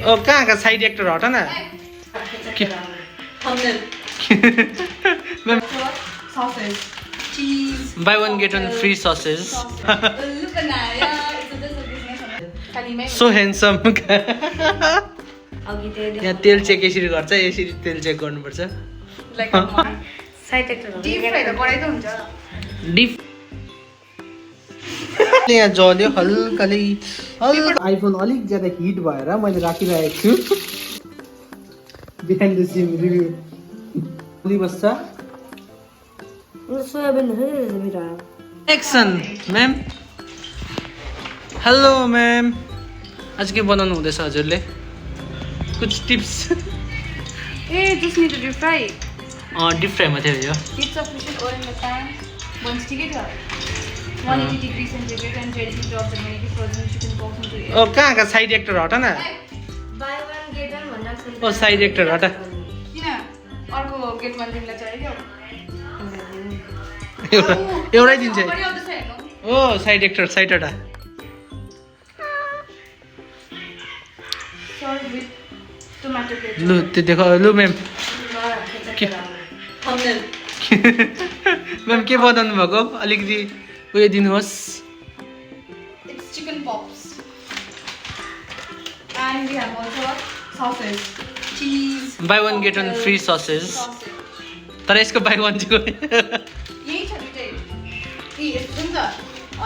ओ कहाँ का side actor हट न buy one get one free sausage so handsome यहाँ तेल चेक यसरी गर्छ यसरी तेल चेक गर्नुपर्छ डिप यहाँ जल्यो हल्काले आइफोन अलिक ज्यादा हिट भएर मैले राखिरहेको छु बिहाइन्ड द सिन रिभ्यू बस्छ एक्सन म्याम हेलो म्याम आज के बनाउनु हुँदैछ हजुरले कुछ tips just need to deep fry. Deep fry मात्रै हो यो It's sufficient oil in the pan. Once stick it up. 180 degrees centigrade and ready to drop the marinade frozen chicken box into it. ओ कहाँ का side actor हट न ओ side actor hot किन अर्को get one तिमीलाई चाहियो एउटै दिन्छ ओ साइड एक्टर साइड हटा Serve with tomato ketchup. लु त्यो देखो लु म्याम म्याम के बनाउनु भएको अलिकति उयो दिनुहोस् It's chicken pops. And we have also sausage, cheese. Buy one get one free sausage तर यसको बाई वन चाहिँ यही छ दुइटै यस्तो नि त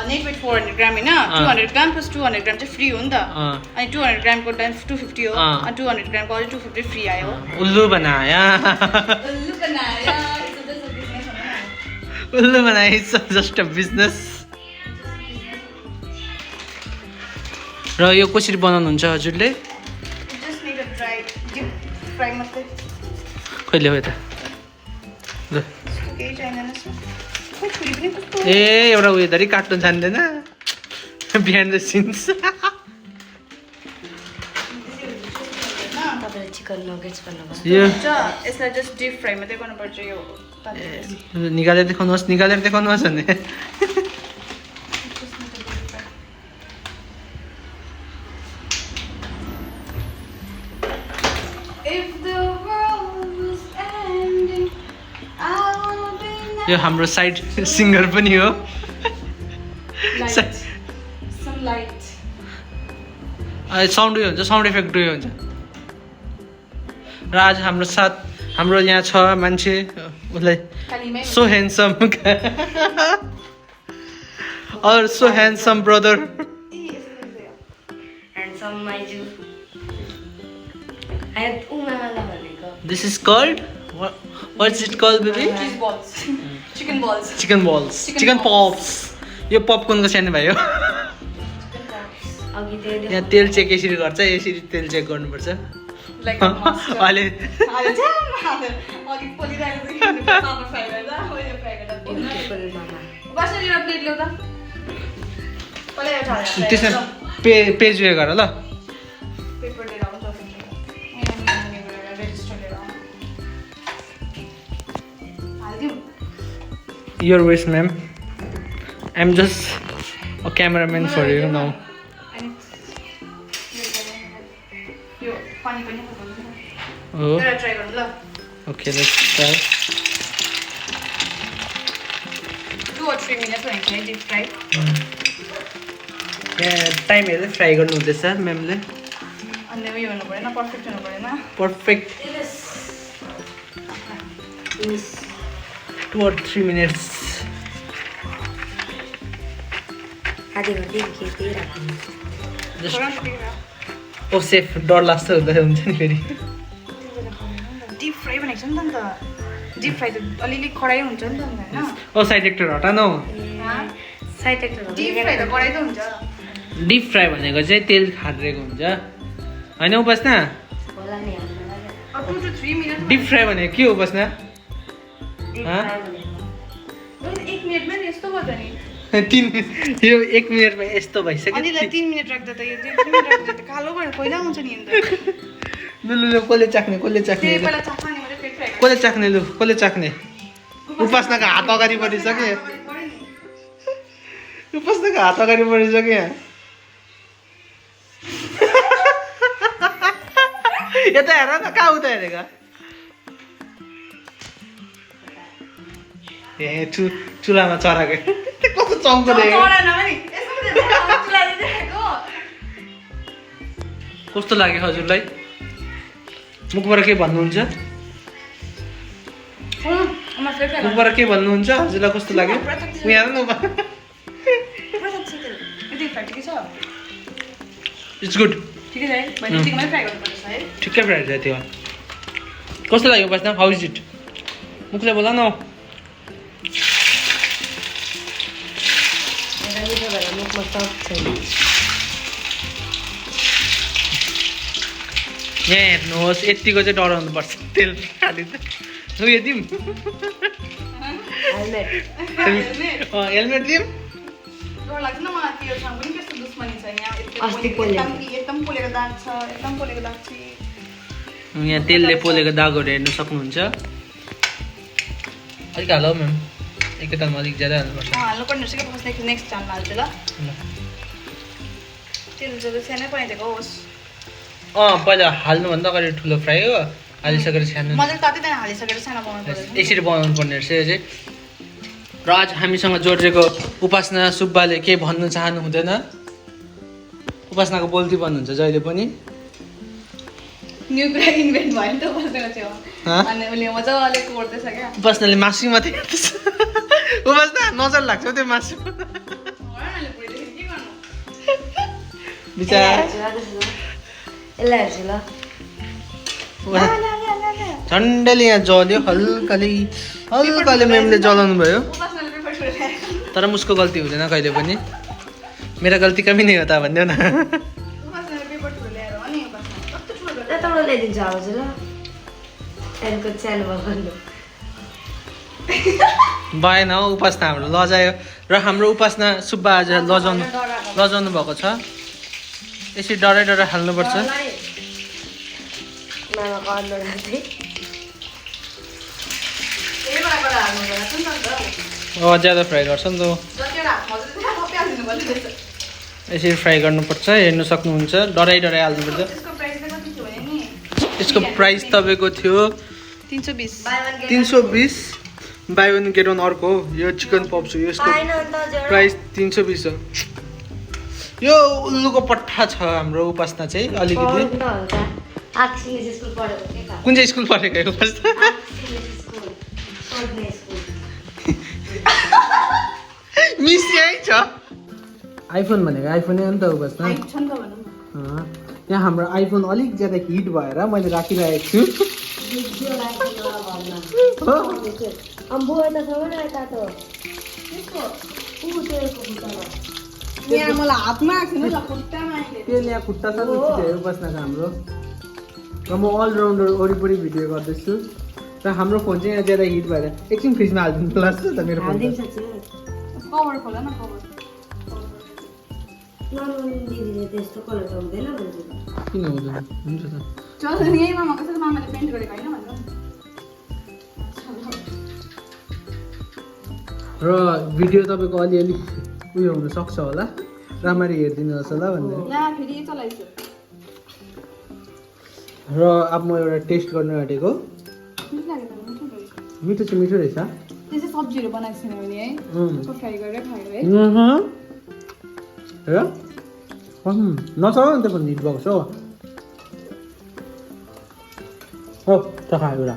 नेट वेट 400 ग्राम होइन 200 ग्राम प्लस 200 ग्राम चाहिँ फ्री हो नि त अनि 200 ग्रामको दाम 250 हो अनि 200 ग्रामको अझै 250 फ्री आयो उल्लू बनाया उल्लू बनाया इट्स जस्ट अ बिजनेस र यो कसरी बनाउनुहुन्छ हजुरले just need a dry deep fry मात्रै कहिले हो त ल केही चाहिँदैन यसमा खोइ छुरी पनि कस्तो ए एउटा उयो धरि काट्नु जान्दैन behind the since chicken nuggets भन्नुभयो यो यसलाई जस्ट डिप फ्राई मात्रै गर्नुपर्छ यो निकालेर देखाउनुहोस् भने यो हाम्रो साइड सिङ्गर पनि हो साउन्ड उयो हुन्छ साउन्ड इफेक्ट उयो हुन्छ र आज हाम्रो साथ हाम्रो यहाँ छ मान्छे उसलाई सो ह्यान्डसम और सो ह्यान्डसम ब्रदर ह्यान्डसम माइजु आइ उमामाला भनेको this is called what is it called baby cheese balls chicken balls chicken balls chicken pops यो पपकर्नको सानो भाइ हो अघि त्यो यहाँ तेल चेक यसरी गर्छ यसरी तेल चेक गर्नुपर्छ like अहिले अघि पोलिरहेको थियो पापा फ्राई गर्दा मैले फ्राई गर्दा मामा बस्नु एउटा प्लेट ल्याउ त पहिला एउटा हालेर त्यसमा पेज उयो गर ल पेपर लिएर आउँछ रेजिस्टर लिएर आउँछ हालिदिउँ Your wish, ma'am. I'm just a cameraman for you now. यो पानी पनि Oh, एउटा ट्राई गर्नु ल okay, let's try. 2 or 3 minutes भनेको थिएँ डिप फ्राई यहाँ टाइम हेरेर फ्राई गर्नु हुँदैछ म्यामले अनि उयो हुनु परेन पर्फेक्ट हुनु परेन पर्फेक्ट 2 or 3 minutes. आधी घन्टे खेती राख्नु Just ओ सेफ डर लाग्छ हुँदा हुन्छ नि फेरि डिप फ्राई भनेको छ नि त अन्त डिप फ्राई त अलिअलि कराई हुन्छ नि त होइन ओ साइड एक्टर हटा न साइड एक्टर डिप फ्राई त कराई त हुन्छ डिप फ्राई भनेको चाहिँ तेल खारिएको हुन्छ होइन उपासना होला नि हामीलाई अब 2 to 3 मिनट डिप फ्राई भनेको के हो उपासना हाँ? 1 मिनटमा नि यस्तो गर्दा नि यो 1 मिनटमा यस्तो भइसक्यो अनि 3 मिनट राख्दा त यो 3 मिनट राख्दा त कालो भएर पहिला आउँछ नि अन्त लु कसले चाख्ने त्यही पहिला चाख्ने मात्रै पेट फ्राई कसले चाख्ने लु कसले चाख्ने उपासनाको हात अगाडि बढिसक्यो उपासनाको हात अगाडि बढिसक्यो यहाँ यता हेर न कहाँ उता हेरेको ए चुलामा चराको कस्तो चम्को देखेको कस्तो लाग्यो हजुरलाई मुखबाट के भन्नुहुन्छ मुखबाट के भन्नुहुन्छ हजुरलाई कस्तो लाग्यो यहाँ न इट्स गुड ठिकै फ्राई छ त्यो कस्तो लाग्यो बस्न हाउ इज इट मुखले बोला न मिठो भएर मुखमा सब छैन यहाँ हेर्नुहोस् यतिको चाहिँ डराउनु पर्छ तेल खालि त उयो दिउँ हेलमेट हेलमेट दिउँ डर लाग्छ न मलाई त्यो ठाउँ पनि कस्तो दुश्मनी छ यहाँ अस्ति पोलेको। एकदम पोलेको दाग छ एकदम पोलेको दाग छ यहाँ तेलले पोलेको दागहरू हेर्नु सक्नुहुन्छ अलिक हाल म्याम एकैतालमा अलिक ज्यादा हाल्नुपर्छ हाल्नुपर्ने रहेछ कि बस्ने नेक्स्ट टाइम हाल्छु ल तेल जब सानै बनाइदिएको होस् पहिला हाल्नुभन्दा अगाडि ठुलो फ्राई हो हालिसकेर सानो मजाले तातै हालिसकेर सानो बनाउनु पर्छ यसरी बनाउनु पर्ने रहेछ यो चाहिँ र आज हामीसँग जोडिएको उपासना सुब्बाले केही भन्नु चाहनु हुँदैन उपासनाको बोल्ती भन्नुहुन्छ जहिले पनि न्यू कुरा इन्भेन्ट भयो नि त बस्नेको थियो अनि उसले मजाले कोर्दैछ क्या उपासनाले मासु मात्रै हेर्दैछ उपासना नजर लाग्छ त्यो मासु बिचारा यसलाई हेर्छु ल झन्डैले यहाँ जल्यो हल्काले म्यामले जलाउनु भयो तर उसको गल्ती हुँदैन कहिले पनि मेरो गल्ती कमी नै हो त भन्देऊ न यताबाट ल्याइदिन्छु आउँछु ल त्यहाँदेखिको सानो भन्नु भएन हौ उपासना हाम्रो लजायो र हाम्रो उपासना सुब्बा आज लजाउनु भएको छ यसरी डराइ हाल्नुपर्छ मामाको अनुहार चाहिँ ज्यादा फ्राई गर्छ नि त यसरी फ्राई गर्नुपर्छ हेर्नु सक्नुहुन्छ डराइ हाल्नुपर्छ यसको प्राइस तपाईँको थियो 320 बाई वन गेट वन अर्को हो यो चिकन पप्स हो यसको प्राइस 320 हो यो उल्लुको पट्टा छ हाम्रो उपासना चाहिँ अलिकति कुन चाहिँ स्कुल पढेको हो उपासना मिस यही छ आइफोन भनेको आइफोनै हो नि त उपासना यहाँ हाम्रो आइफोन अलिक ज्यादा हिट भएर मैले राखिरहेको छु त्यो यहाँ खुट्टा छ उपासनाको हाम्रो र म अलराउन्डर वरिपरि भिडियो गर्दैछु र हाम्रो फोन चाहिँ यहाँ ज्यादा हिट भएर एकछिन फ्रिजमा हालिदिनु पर्छ त मेरो फोन कभर खोल न कभर त्यस्तो कलर हुँदैन किन हुँदैन हुन्छ त चल यही मामाको छ मामाले पेन्ट गरेको हैन भन्छ र भिडियो तपाईँको अलिअलि उयो हुनसक्छ होला राम्ररी हेरिदिनुहोस् होला भन्दै ला फेरि चलाइछु र अब म एउटा टेस्ट गर्न आँटेको मिठो चाहिँ मिठो रहेछ त्यसै सब्जीहरू बनाएको छैन भने है त्यसको फ्राई गरेर खायो है हेर नचलाउ नि त्यो हिट भएको छ हो त खायो एउटा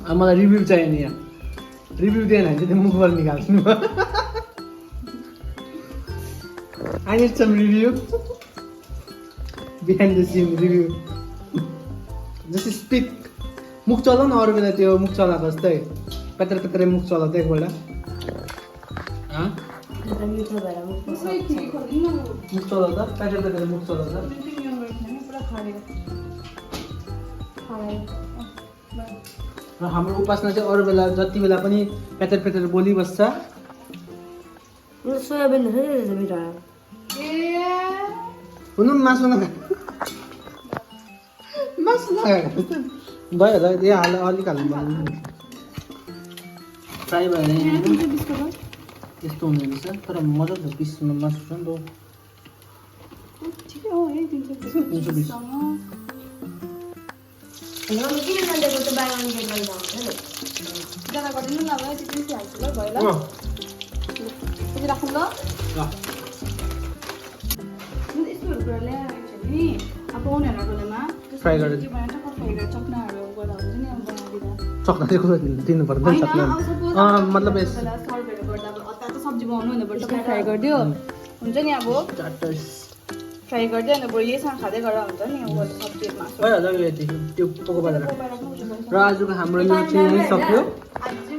अब मलाई रिभ्यू चाहियो नि यहाँ रिभ्यू दिएन भने चाहिँ त्यो मुखबाट निकाल्छु नि I need some review. Behind the scene review. Just speak. मुख चलाउ न अरू बेला त्यो मुख चलाएको जस्तै पेत्रै मुख चलाउँदै एकपल्ट मिठो भएर मुख चलाउँदा पेत्रै मुख चलाउँदा र हाम्रो उपासना चाहिँ अरू बेला जति बेला पनि पेत्रै बोलिबस्छ सोयाबिन मिठो हुनु मासु भयो होला यो अलिक हाल्नु फ्राई भएर यस्तो हुने रहेछ तर मजाको पिसमा मासु छ नि त 320 मम्मी किन नदिएको त बाई वन गेट वन हुन्छ नि जरा गरिदिनु न अब यति पिस हाल्छु ल भयो ल यति राखौँ ल यस्तोहरू कुरा ल्याएर नि अब पाहुनाहरूको बेलामा फ्राई गरेर के बनाएर फ्राई गरेर चक्नाहरू गर्दा हुन्छ नि अब बनाइदिँदा चक्ना चाहिँ कसरी दिनु पर्दैन चक्ना मतलब यस सर्भहरू गर्दा अब अत्ता त सब्जी बनाउनु भन्दा बरु टक्कै फ्राई गरिदियो हुन्छ नि अब फ्राई गरिदियो अन्त बरु यहीसँग खाँदै गरेर हुन्छ नि अब सब्जी मासु भइहाल्छ यति त्यो पोको पारेर र आजको हाम्रो यो चाहिँ यहीँ सक्यो आज